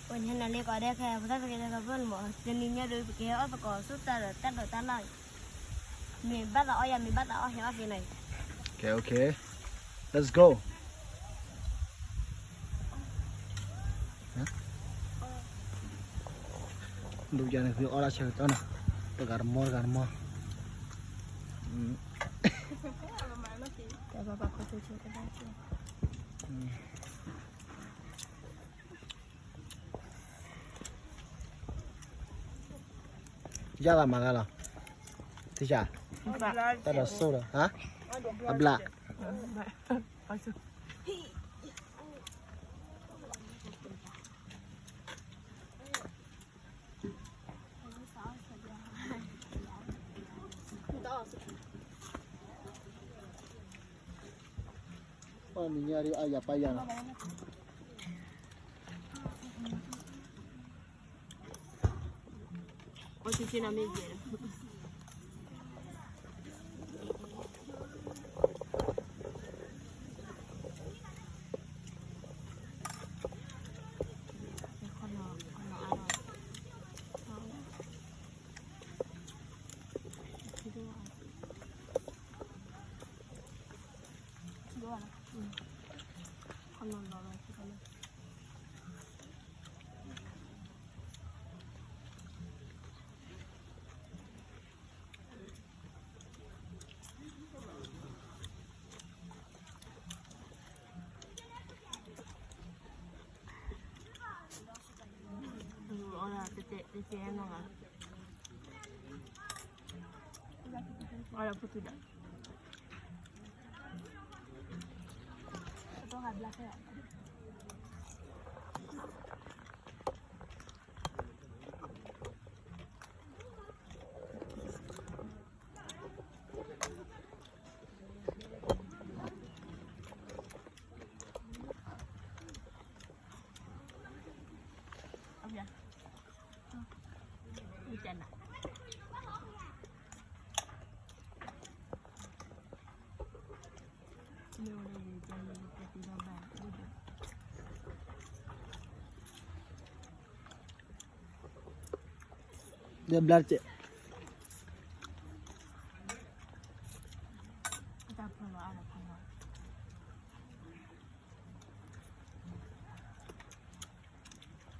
ပှၤညါနၤလၢကီးဒဲခဲ ပတၢ်သကဲတၢ်ကပၢၢ်န့ၣ်မး တနံၤညါဒီး ပကဟဲအီၣ်သကိးဆူတၢ်ဒီးတၢ်ဒိးတၢ်လၢ်န့ၣ် မ့ၢ်ဘၣ်သးအီၣ်ယၤ မ့ၢ်ဘၣ်သးအီၣ်ဟဲအီၣ်က့ၤနၤအံၤ Okay, okay. Let's go. ဒ်ယၤန့ၣ် သုအီၣ်ဒၣ်ဆၢကတီၢ်နီၤ တဂၤတမီတဂၤတမီ ယၢ်ဂၤမၤဂၤလီၤ ထံၣ်ဆၣ် တၢ်ဒီးစိၣ်ဒီး ဟါ အဘျး ပှၤနံၤညါဒီးအယၤပၢ်ယၤနီၤ အိၣ်ဆံဆံနီၤမ့ၢ်ယဲၢ် ဒီးဘျါတကဲး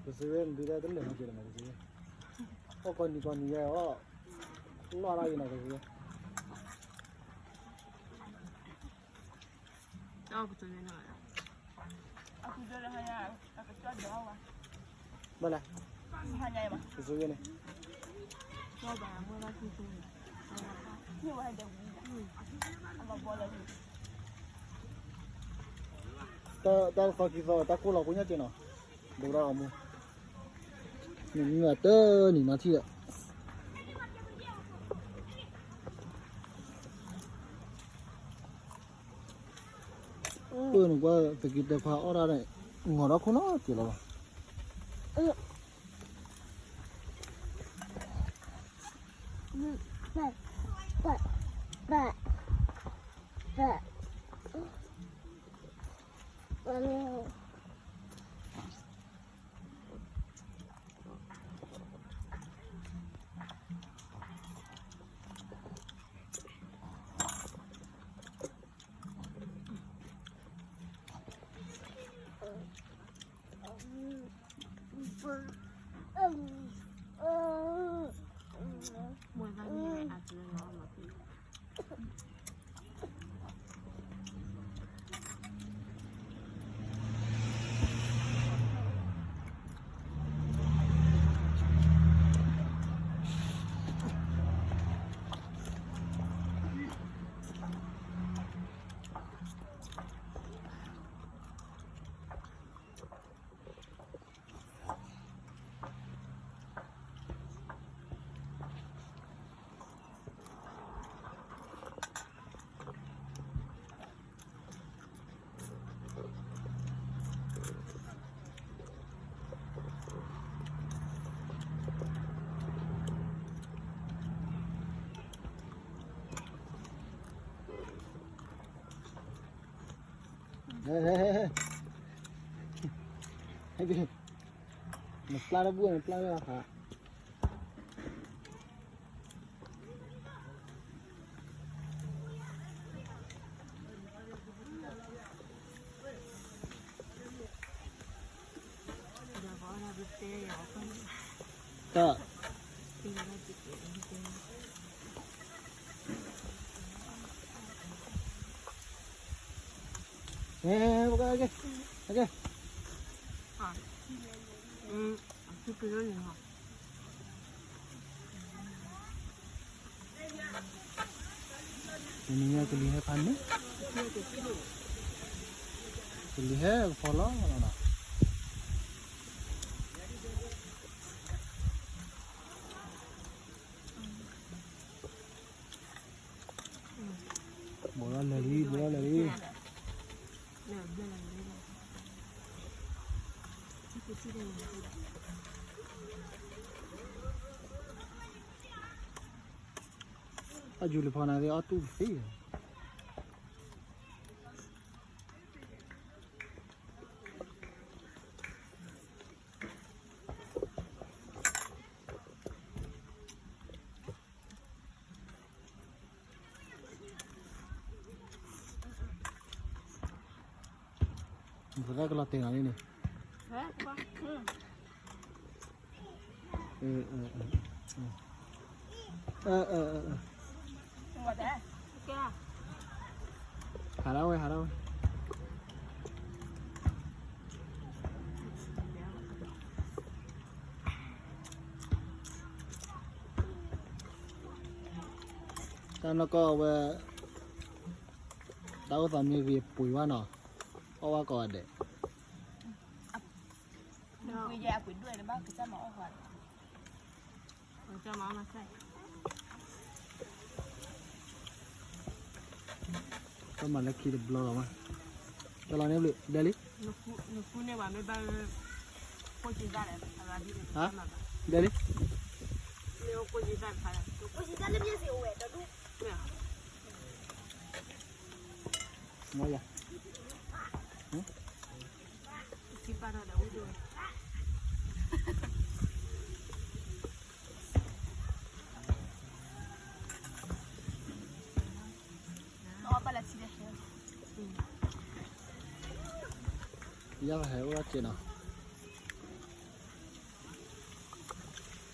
ကစံးဝဲ ဒုးတၢ်တလၢာ်မၤက့ၤလီၤမး ကစံးဝဲ အီၣ်ကီနံၤကီနံၤယဲအီၣ် လီၢ်ရၣ်ယဲနီၤ ကစံးဝဲ ဘၣ်လဲၣ် ကစံးဝဲန့ၣ် တၢ်သီခံသီ တၢ်ကိၢ်လီၤဖိညၣ်က့ၤနီၤ ဒိးတၢ်ဂီၤမူ နမ့ၢ်ဘၣ်တနံၤနီၤထံၣ်ဒီး ပၢ်နကွၢ် သက့တၢ်ဖးအီၣ်ဒၣ်န့ၣ် ငီၤဒီးခိၣ်နီၤက့ၤလီၤဘၣ် ဟဲ ဟဲ ဟဲ ဟဲ ဟဲ ဟဲ နပျၢ်တဘူၣ် နပျၢ်တၢ်ဟး တၢ် ဟဲ ဟဲ ဟဲ ဟဲ ဟဲ နမ့ၢ်ကလံၤဟဲဖးန့ၣ် ကလံၤဟဲကဖီလီၤလီၤနီၤ ဘူးလီၤလဲၤလံ ဘူးလီၤလဲၤလံ အယူၤလံဖီနၤသ့ၣ်အီၣ်တူၢ်သ့ ပသရၣ်ကလီၤတဲာ်နီၤန့ၣ်န့ၣ် ဟးထီၣ်ဝဲ ဟးထီၣ်ဝဲ တၢ်နီၢ်ကီၢ်ဝဲ တၢ်အိၣ်သးမ့ၢ်ဂ့ၤပှ့ၤဝဲနီၤ အီၣ်ဝဲကိးဂၤဒဲး တၢ်မၤလၢခံတဘျီလီၤမး တၢ်လီၤန့ၣ်ဘျုး ဒဲးလံ ဒဲးလံ မ့ၢ်ယါ ယဲၢ်ဟဲအိၣ်လီၤ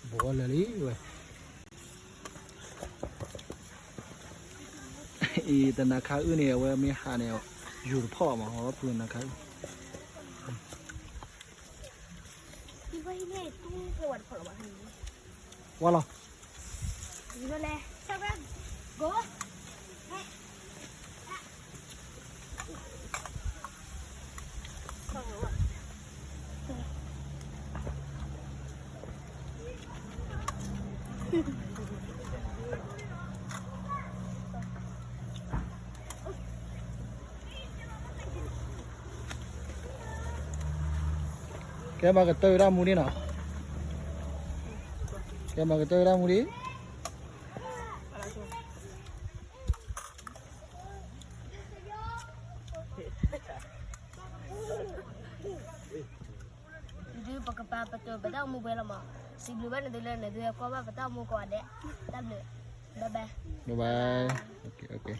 က့ၤနီၤ ဘူးလၢာ်လံဝဲ အံၤတနၤခါအုၣ်န့ၣ် အဝဲမ့ၢ်ဟးန့ၣ် ယူၤတဖီၣ်မး အီၣ်ဖုနၤခါအုၣ် ဝါလီၤ ကဲမၤကတၢၢ်ဝဲဒၣ်မူဒံးနီၤ ကဲမၤကတၢၢ်ဝဲဒၣ်မူဒံး ဒုးပကပာ်ပတုာ်ပတၢ်အိၣ်မူပှဲၤလီၤမး, စံးဘျုးဘၣ်နသုလၢနသုကွၢ်ဘၣ်ပတၢ်အိၣ်မူကိးဂၤဒဲး, တၢ်ဘျုး, bye bye. Bye bye. Okay, okay.